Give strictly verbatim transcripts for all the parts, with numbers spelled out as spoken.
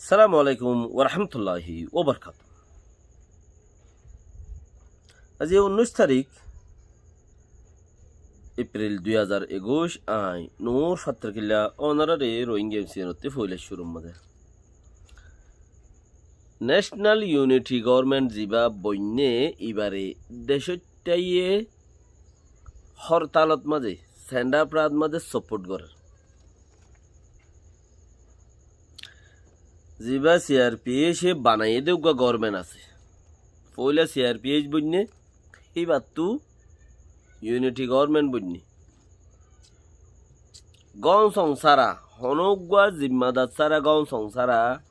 Assalamu alaikum warahmatulláhi wabarakátuhu. Aijja unnúic tarík Epril dui házar ekuic, añí Nur Fattorkilla, ónoraré Rohingya M C N ottú foila cúrur mazé. National Unity Government zibá boinné ibáre decóittaye hortalot mazé, Sendaprat mazé support gorér. Zibá C R P H e banaiyé dé uggúa government asé. Foila C R P H boinné, híbattú Unity Government boinné. Gom song sára, honó uggúa zimmadar sára, gom song sára,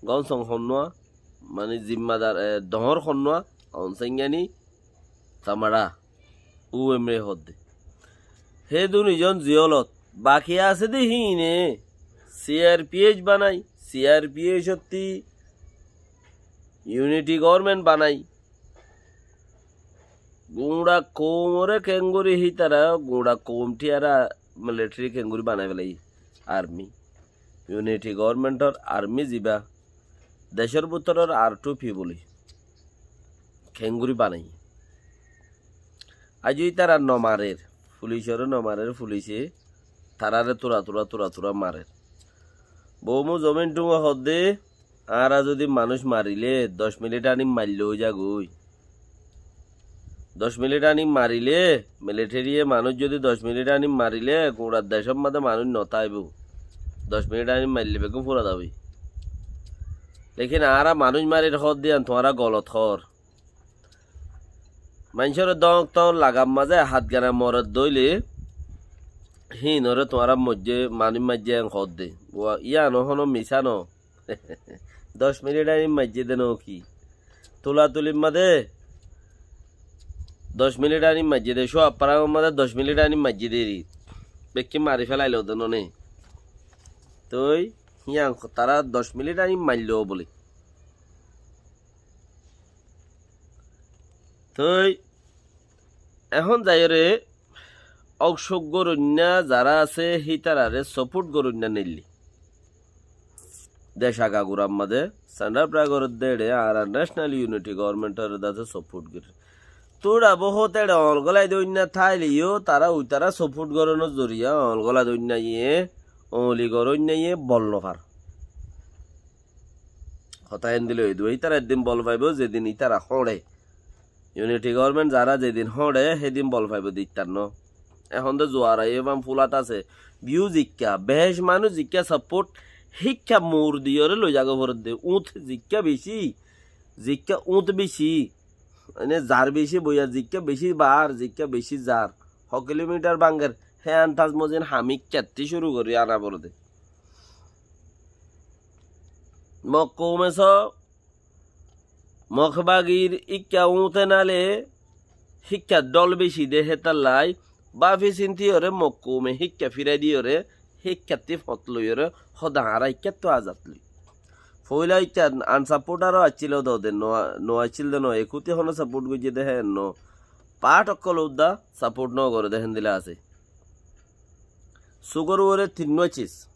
gom song honnúa, mani zimmadar, e, doñr honnúa, Aung San Suu Kyi, Thamada, U M re hoódde. Hé duni zon ziyólot baki asé dé híine C R P H banai, C R P H ottú Unity Government banai. Guñça koumoré keéngorí hítara, guñça koum thíyara military keéngorí banai félaiye, army. Unity Government or army zibá, decór bútoror R two P buli keéngorí banaiyé. Aijjó ítara no marer, fulicoré no marer, fulice taráre tura tura tura tura marer. Boumu Zomin Thung e hoódde, añára zodi manúic marilé doc minit aní maillé ói zagói. Doc minit aní marilé, military ye manúic zodi doc minit aní marilé, guñça decór mazé manúic no táibo. Doc minit aní maillé beggún fúrai zagói. Lekin añára manúic marir hoódde yían tuáñra golot hoór. Maincóre dóñk tóñk lagar mazé hát gana morer dóile, híinoré tuáñra moijjé, manúic maijjé en hoódde. Ua, yíano honó misá no. Doc minit aní maijjé dé no ki. Tulatulir mazé doc minit aní maijjé dé, cúa faramor mazé doc minit aní maijjé dé eri. Bekkín mari félailó dé no né. Toi, híyan tará doc minit aní mailló buli. Toi, ehón zaiyóre, óusuk goróinna zará asé, hítararé support goróinna neillé. Dec agagurar mazé, Sendapra gorédde eçé, añára National Unity Government ore dase support gorér. Tura bohót eçé oñl gólai dóinna táile yó, tará uitará support gorónor zoriya, oñl gólai dóinna yé, oñli goróinna yé, bol no far. Hotá héndilla óiye dé, ítara eddin bol faibó, zedin ítara hóñçe. Unity government zará zedin hóñçe, hédin bol faibó dé ítara no. Ehón dé zuar aiyé fán fulat asé. View zikká, bec manúic zikká support, híkka mur diyoré loi zagói foredde. Úñt zikká bicí, zikká úñt bicí. Mane zar bicí boiya, zikká bicí bar, zikká bicí zar. Ho kilometer bánger, hé andaz mozin ham híkkattí cúru gorí ana foredde. Mok koume só, Mok bagir íkka úñte nale híkka dhól bicí dé hétallai, báfi sintíyoré Mok koume híkka fírai diyoré, híkkattí fot loiyoré, hóde añára híkkattú azad loi. Foóila íkka unsupporter ó accíl dé, no, no accíl dé no, ekúti honó support goijjé dé hé no. Path ókkol uddá support no goré dé héndilla asé. Sugor uore tinnúa cis.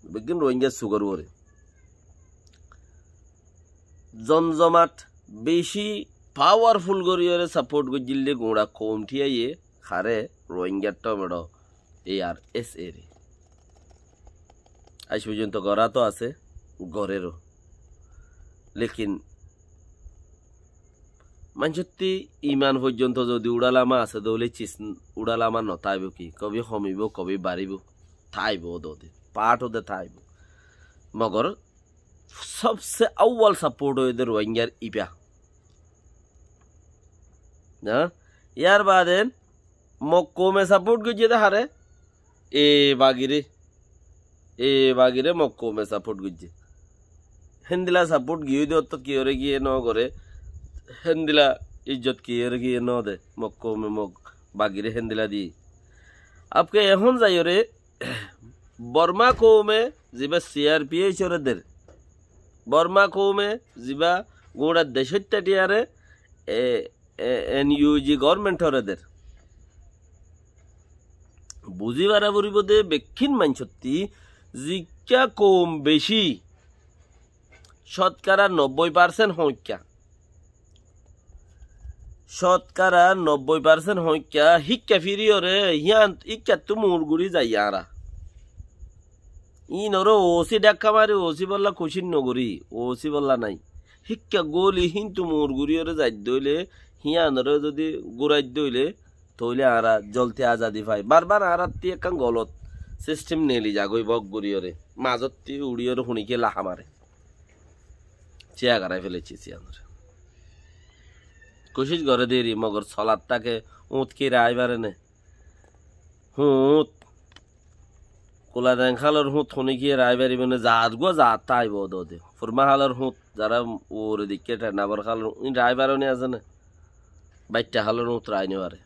Beggín Rohingya sugor uore. Zomzomat bicí powerful goríyoré support goijjíl dé guñça koum thíyaye haré Rohingyar tomeço A R S A re. Aij foijjonto gorá to asé, goréro. Lekin maincótti iman foijjonto zodi uçálama asé dé óile cis uçálama no táibo ki, kobi homibó, kobi baribó, táibo dé, path ó dé táibo. Mogor sobse awwal support óiye dé Rohingyar ibá. Na? Yar baade Mok koume support goijjé dé haré, e bagire, e bagire Mok koume support goijjé. Héndilla support giyói dé ottót kiyóre giyé no goré, héndilla ijjot kiyóre giyé no de, Mok koume Mok bagire héndilla diyé. Abke ehón zaiyoré Borma koume zibá C R P H ore der, Borma koume zibá guñça decóitta thiyaré, e, e, N U G government ore der. Buzí fara foribó dé bekkín maincótti zikká koum bicí, Cótkara nobbói parsent hoóñikka. Cótkara nobbói parsent hoóñikka híkka fíriyoré, hían híkkattú muur gurí zai añára. Íinoré oosí dhákka mari, oosí bolla kucíc nogorí, oosí bolla nái. Híkka góli híntu muur guríyoré zaidde óile, híanoré zodi gúraidde óile, tóile añára zolti azadi fai. Barbar añárattí ekkán golot sistem neli zagói bók goríyoré. Mazottí uçíyoré huníkiye laha mare. Cíya garai félaiccí cíyanoré. Kucíc goré deri, mogor solat táke, úñt ki raái fare né? Húñt. Kula deng hálor húñt huníkiye raái faribó né, zaat gua zaat táibo dode. Furma hálor húñt, zará uore dikké thenabor hálor, ín raái fare né asé né? Baiththá hálor úñt raái nofare.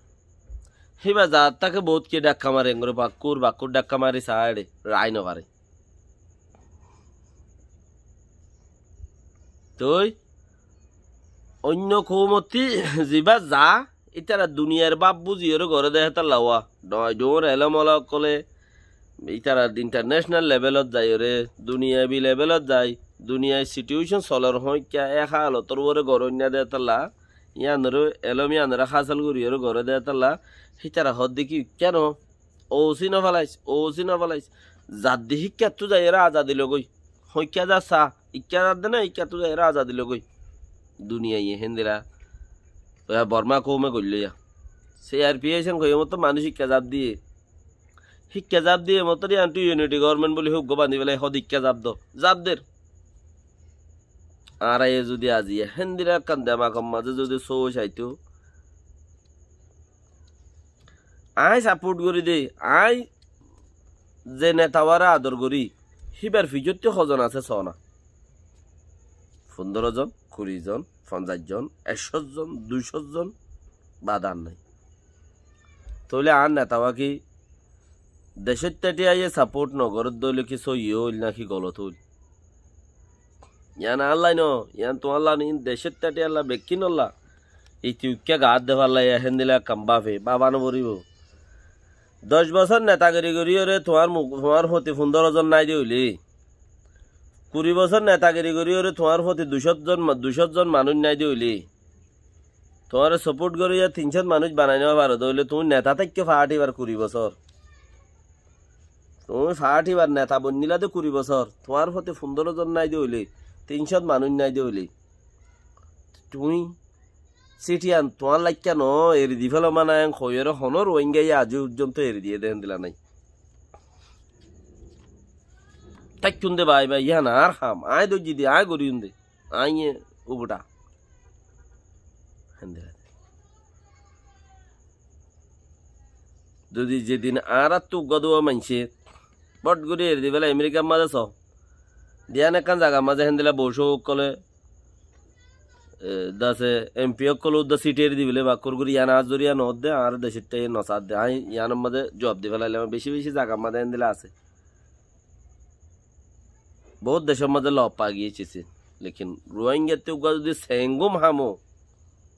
Híba zaat táke boóut ki dhákka mare, engori bakkur, bakkur dhákka mari saáire, raái nofare. Toi, oinno koumottí zibá za, ítara duniyair báf buziyóre goré de hétalla wa. Dhoóñr dhoóñr elom ola ókkole, ítara international levelot zaiyóre, duniyabi levelot zai, duniyai situation solor hoóñikka, e hálotor uore goré oinna de hétalla, yíanoré elom yíanoré hásel goríyoré goré de hétalla, hítara hoódde ki, keno? Ousí nofélais, ousí nofélais. Zadde híkkattú zaiyóre azadi logói. Hoikká zar sa, ikká zadde ná, híkkattú zaiyóre azadi logói. Duniyaiye héndila. Ói Borma koume goillé ya. C R P F en hoiyé motto manúic híkka zab diyé. Híkka zab diyé motto de antu unity government buli hé uggúa bandí félai, hoó de híkka zab do. Zab der. Añára ye zudi aziya héndila ekkán demakor mazé zudi sóoc aitó, aññí saport gorí de, aññí ze netawáre ador gorí, híbar fijótti hozon asé soóna. Fundóro zon, kuri zon, fonzaic zon, ekcót zon, duicót zon, bad ar nái. Tóile añár netawá ki decót táti aiyé saport nogorédde óile ki sóiyi óil náki golot óil? Yián añálla no, yián tuáñlla no, iín decót táti alla, bekkínolla. Iti uikká gaát de falla, ya héndila ekkán báfe, báfa noforibó. Doc bosór netagiri goríyoré tuáñr mu-, tuáñr foti fundóro zon nái de óile, kuri bosór netagiri goríyoré tuáñr foti duicót zon ma-, duicót zon manúic nái de óile, tuáñre saport gorí ya tincót manúic banai no faro de óile, tuñí neta táikko faáthi bar kuri bosór. Tuñí faáthi bar neta boinníla de kuri bosór, tuáñr foti fundóro zon nái de óile, tincót manúic nái de óile, tuñí síthi yián tuáñr laikká noó, eri di félo mana en hoiyóre honó Ruáingaye aijjó foijjonto eri diyé de héndila nái. Táikkun de bái bái, yián añár ham, aññí dóijji de, aññí goríyum de, aññí ye ubuthá. Héndila de. Zodi zedin añáráttu uggúa duwa maincé bót gorí eri di félai, Amerikar mazé soó, de yián ekkán zagar mazé héndila boucók ókkole, e, dase M P ókkole uddúa síthi eri di félai, bakkur gorí yián añár zoriya noódde, añár decót táiye nosaádde, aññí yiánor mazé juab di félailam, beci beci zagar mazé héndila asé. Bout decór mazé lof fa giyé cíci. Lekin Ruáingattú uggúa zodi sengum hamó,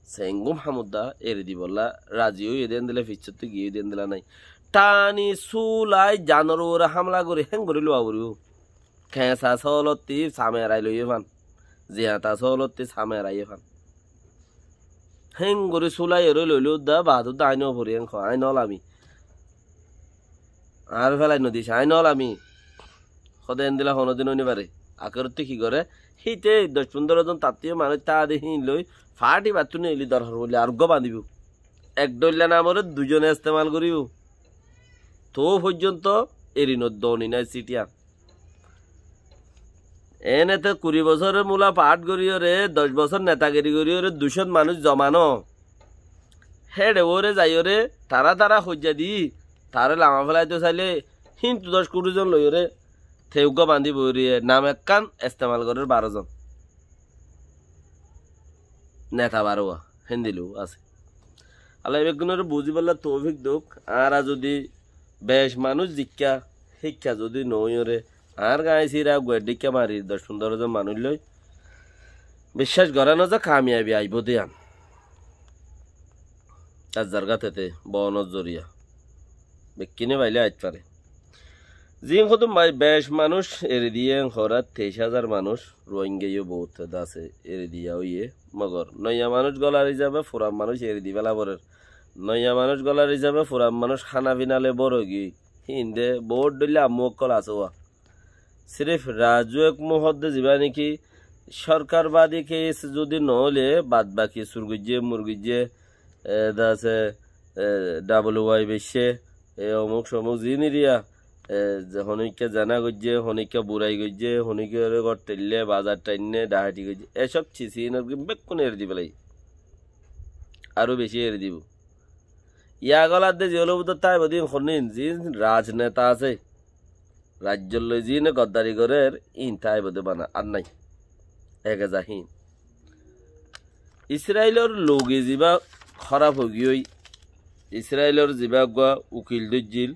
sengum hamódda eri dibolla razi óiye de héndila, ficcóttu giyé de héndila nái. Thani súlai zanor uore hámla gorí héngorí luwa foribó. Keñsa sóolotti same erai loiyé fán. Ziyata sóolotti same eraiyé fán. Héngorí súlaiyoré loilé udda, baade udda aññí noforí, héng hoó, aññí nolami. Añáre félai nodis, aññí nolami. Hóde héndila honódin ói nofare. Akérottú ki goré? Híte doc fundóro zon tattúyo manúic táa de híin loi, faáthi battú neeli dorhar foillé ar uggúa bañdibó. Ek dhoilla namoré duizone estemal goríbou. Toóu foijjonto eri nodde oni nái síthi yián. Enete kuri bosóre mula faáth goríyoré, doc bosór netagiri goríyoré, duicót manúic zoma noó. Héçe uore zaiyoré, tará tará hoijja di, taré lama félaito sailé, híntu doc kuri zon loiyoré, te uggúa bañdí boiriyé, nam ekkán estemal gorér baró zon. Neta barówa, héndila asé. Alla beggúnoré buzíbolla toufik douk. Añára zodi bec manúic zikká, híkka zodi noóiyoré, añár gañi sira guer dhíkka mari doc fundóro zon manúic loi, biccác gorá nozá kamiyabi aibó de yián. Ar zargá tete bonor zoriya. Bekkíne failé ait fare. Ziín hoddúr mai-, bec manúic eri diyé, en hoór teic házar manúic, Ruáingga yó bout asé eri diya óiye. Mogor noiya manúic golar hísabe furan manúic eri di féla forer. Noiya manúic golar hísabe furan manúic hána fina loi bór óigiyói. Híinde bout dhoilla ammú ókkol asé uá. Sirif Razu ek muhódde zibá néki córkar badi kes zudi noóile, bad baki sur goijjé, mur goijjé, e, de asé, e, W Y beicce, e, omuk somuk ziín eriya, e, ze honikka zena goijjé, honikka burai goijjé, honikkare gór thaille, bazar thainne, dhahati goijjé, e cób cis iínor gín bekkún eri di félaiye. Aró beci eri dibou. Yá goladde ziyólor bútore táibo de ín honnín, ziín rajneta asé, raijjor loi ziíne goddari gorér, ín táibo de bana, ar nái. Ege za híin. Israilor loge zibá hóraf óigiyoi, Israilor zibá eggúa ukil dóijjil,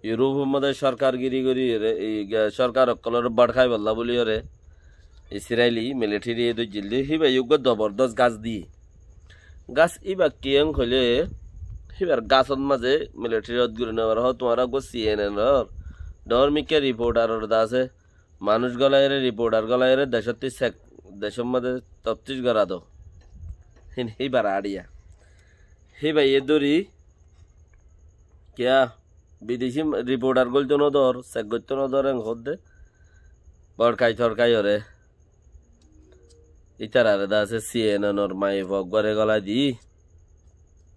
Iurópor modé córkargiri gorí ere, ei ga-, córkar ókkolóre bór háibolla bóli ere, Israili militeri e dóijjil de, híba eggúa dobordós gas diyé. Gas íba kiyén hoilé, híbar gasót mazé militeri ot guri no fare, hó tuáñra eggúa C N N or, dhoóñr mikká riportaror de asé, manúic golaiyóre, riportar golaiyóre, decótti sek, decór mazé toftic gorá do. Hín híbar añáriya. Híbaye dóri, kiyá, bideci riportar goilto no dór, sek goitto no dór, en hoódde. Bór kái tor kái óre. Ítarare de asé C N N or maiyafua eggúare golai di.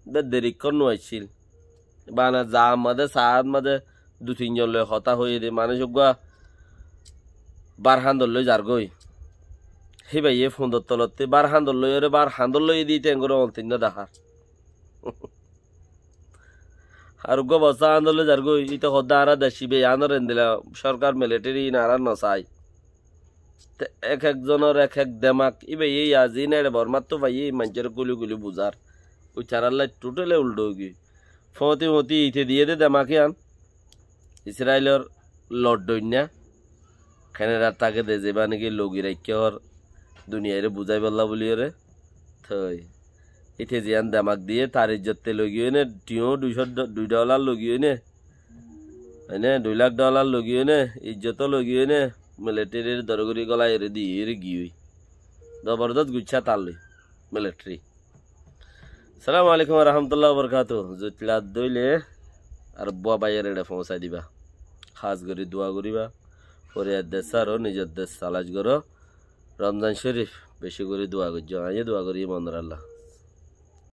Be derikkón no aiccíl. Bana za mazé, saát mazé, dui tin zon loi hotá hoiyé de, manúic eggúa bar handol loi zargói. Híbaye fundor tolotti bar handol loiyóre, bar handol loiyé de, íte engori ol tinna dahár. Ar eggúa bosta handol loi zargói, íte hoódde añára deci be, añára endilla córkar militeri iín añára no sai. Te ek ek zonor ek ek demak, íbaye ya ziín eçe Bormáttu faiyé, maincóre kúli kúli buzár. Ui tarár lai totali ulda óigiyoi. Foóñti foóñti ite diyé de demak yían, Israilor loddoinna, Kanadat táke de zibá néki logi raikké hoór duniyaire buzáibolla bóliyoré. Toi, íte ziyán demak diyé, tar ijjotte logiyói né, tiyoó dui cót do-, dui dholar logiyói né, óine, dui lak dholar logiyói né, ijjot ó logiyói né, militerir dore gorí gólai ere diyé ere giyói. Zobordos guccá tar loi, militeri. Assalamu alaikum wa rahmatullahi wa barakatuhu. Zuitla dóile ar bua báiyor eçe foóñsai diba. Hás gorí dua goríba. Foriyar des sáro, nizor des talac goró. Romzan Corif beci gorí dua goijjó. Aññí dua gorí, monor Allah.